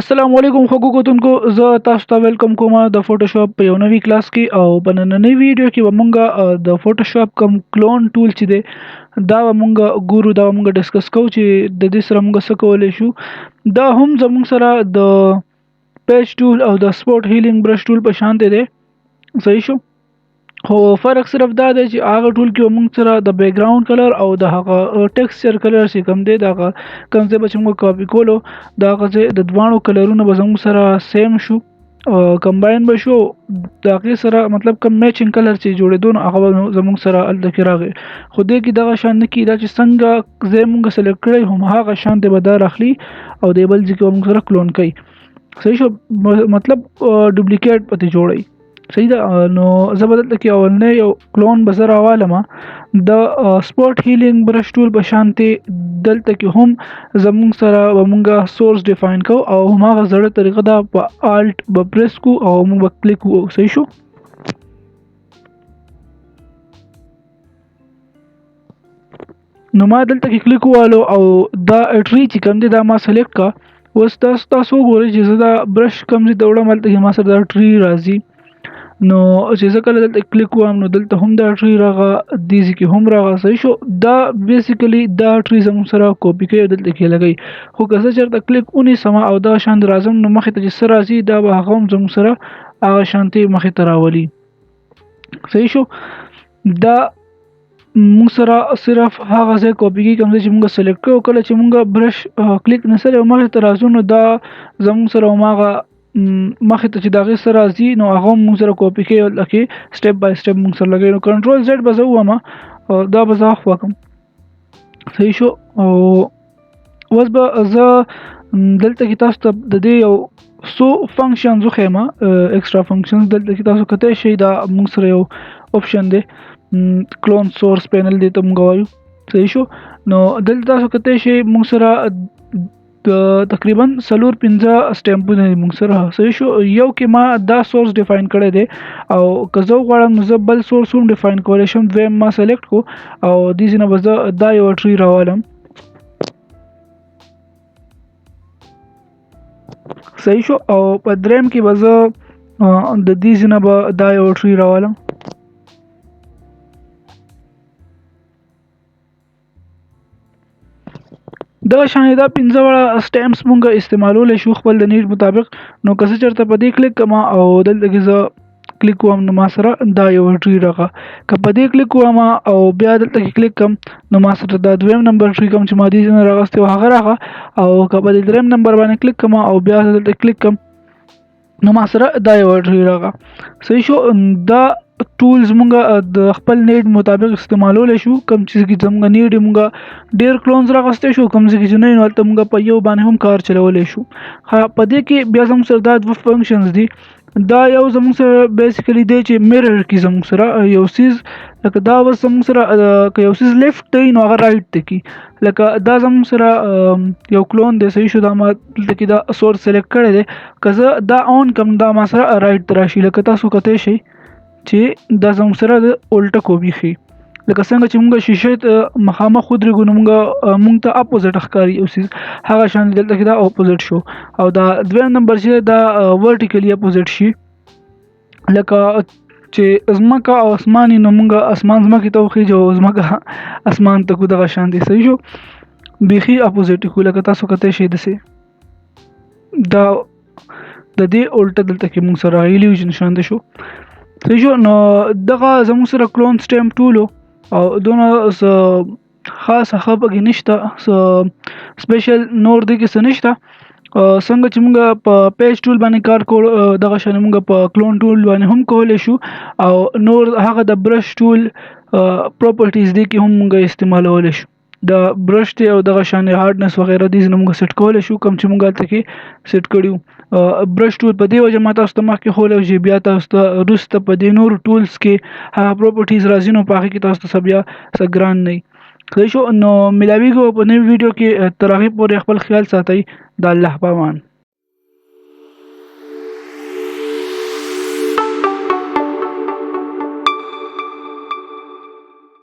السلام علیکم خوږو کتونکو، زه تاسو ته ویلکم کوم د فوټوشاپ په یو نوي کلاس کې. او په نننۍ ویډیو کې به مونږ د فوټوشاپ کوم کلون ټول چې دی دا به مونږ ګورو، دا به مونږ ډسکس کوو چې د دې سره مونږ څه کولی شو. دا هم زمونږ سره د پیچ ټول او د سپورټ هیلینګ برش ټول په شان دی، صحیح شو. خو فرق صرف دا دی چې هغه ټول کې مونږ سره د بیکګراوند کلر او د هغه ټیکسچر کلر چې کوم دی، د هغه کوم ځای به چې موږ کاپي کولو د هغه ځای د دواړو کلرونه به زموږ سره سیم شو، کمباین به شو، د هغې سره مطلب کوم میچینګ کلر چې جوړېدو نو هغه به زموږ سره هلته کې راغی. خو دې کې دغه شان نه کېږي، دا چې څنګه ځای موږ سلیکټ کړی هم هغه شان دی به دا راخلي او د بل ځای کې به موږ سره کلون کوي، صحیح شو. مطلب ډوپلیکیټ به ترې جوړوي، صحیح ده. نو زه به دلته کې اولنی یو کلون به زه راوالم د سپورټ هیلینګ برش ټول په شان دی. دلته کې هم زموږ سره به موږ سورس ډیفاین کوو او هماغه زړه طریقه ده، په آلټ به پریس کو او موږ به کلیک وو، صحیح شو. نو ما دلته کې کلیک ووهلو او دا ټری چې کوم دی دا ما سلیکټ کړه. اوس تاسو وګورئ چې زه دا برش کوم ځای ته وړم، هلته کې ما سره دا ټری راځي. نو چې زه کله دلته کلیک ووهم نو دلته هم دا ټری راغه، دې ځای کې هم راغه، صحیح شو. دا بیسیکلی دا ټری زموږ سره کاپي کوي او دلته کې لګوي. خو که زه چېرته کلیک ونیسم او دا شان راځم نو مخې ته چې څه راځي دا به هغه هم زموږ سره هغه شانتې مخې ته راولي، صحیح شو. دا موږ سره صرف هغه ځای کاپي کېږي کوم ځای چې موږ سلیکټ کړو. کله چې موږ برش کلیک نه سره مخې ته راځو نو دا زموږ سره هماغه مخې ته چې د هغې سره راځي نو هغه هم موږ سره کاپي کوي او هلته کې سټیپ بای سټیپ موږ سره لګوي. نو کنټرول زیډ به زه ووهم او دا به زه اخوا کړم، صحیح شو. او اوس به زه دلته کې تاسو ته د دې یو څو فنکشنز وښیم، ایکسټرا فنکشنز. دلته کې تاسو کتلی شئ دا موږ سره یو اپشن دی، کلون سورس پینل دی ته موږ وایو، صحیح شو. نو دلته تاسو کتلی شئ موږ سره د تقریبا څلور پنځه سټمپونه دي موږ سره، صحیح شو. یو کې ما دا سورس ډیفاین کړی دی او که زه وغواړم نو زه بل سورس هم ډیفاین کولی شم. دویم ما سلیکټ کړو او دې ځای نه به زه دا یوه ټری راوالم، صحیح شو. او په دریم کې به زه د دې ځای نه به دا یوه ټری راوالم، دغه شان دا پنځه واړه سټمپس مونږ استعمالولی شو خپل د نیډ مطابق. نو که زه چېرته په دې کلیک کړم او دلته کې زه کلیک وهم نو ما سره دا یو ټری راغه. که په دې کلیک وهم او بیا دلته کې کلیک کړم نو ما سره دا دویم نمبر ټری کوم چې ما دې ځای نه راغستی و هغه راغه. او که په دې دریم نمبر باندې کلیک کړم او بیا دلته کلیک کړم نو ما سره دا یو ټری راغه، صحیح شو. دا ټولز مونږ د خپل نیډ مطابق استعمالولی شو. کوم چیز کې زمونږ نیډ مونږ ډېر کلونز راغستی شو، کوم ځای کې چې نه وي نو هلته مونږ په یو باندې هم کار چلولی شو. په دې کې بیا زمونږ سره دا دوه فنکشنز دي. دا یو زمونږ سره بیسیکلی دی چې میرر کې زمونږ سره یو څیز، لکه دا اوس زمونږ سره که یو څیز لیفټ دی نو هغه رایټ ته کړي. لکه دا زمونږ سره یو کلون دی، صحیح شو. دا ما دلته کې دا سورس سلیکټ کړی دی، که زه دا آن کړم دا ما سره رایټ ته راشي. لکه تاسو کتی شئ چې دا زمونږ سره د الټه کوبي ښي. لکه څنګه چې مونږ شیشې ته مخامخ ودرېږو نو مونږ ته اپوزیټ ښکاري یو څیز، هغه شان دلته کې دا اپوزیټ شو. او دا دویم نمبر چې دی دا ورټیکلی اپوزیټ شي. لکه چې ځمکه او اسمان یې نو مونږ اسمان ځمکې ته وخېژو او ځمکه اسمان ته کړو، دغه شان دی، صحیح شو. بیخي اپوزیټ کړو. لکه تاسو کتی شئ داسې دا د دې الټه دلته کې مونږ سره ایلیوژن شان دی شو، صحیح شو. نو دغه زموږ سره کلون سټمپ ټول و او دونه څه خاصه ښه پکې نشته، څه سپیشل نور دې کې څه نشته. څنګه چې مونږ په پیچ ټول باندې کار کولو، دغه شان مونږ په کلون ټول باندې هم کولی شو. او نور هغه د برش ټول پراپرټیز دې کې هم مونږ استعمالولی شو. د برش دی او دغه شان هارډنس وغیره دې ځینې مونږ سیټ کولی شو، کوم چې مونږ هلته کې سیټ کړي وو. برش ټول په دې وجه ما تاسو ته مخکې ښوولی و چې بیا تاسو ته وروسته په دې نورو ټولز کې هغه پراپرټیز راځي نو په هغې کې تاسو ته څه بیا څه ګران نه وي، صحیح شو. نو ملاویږو په نوې ویډیو کې، تر هغې پورې خپل خیال ساتئ. د الله په امان.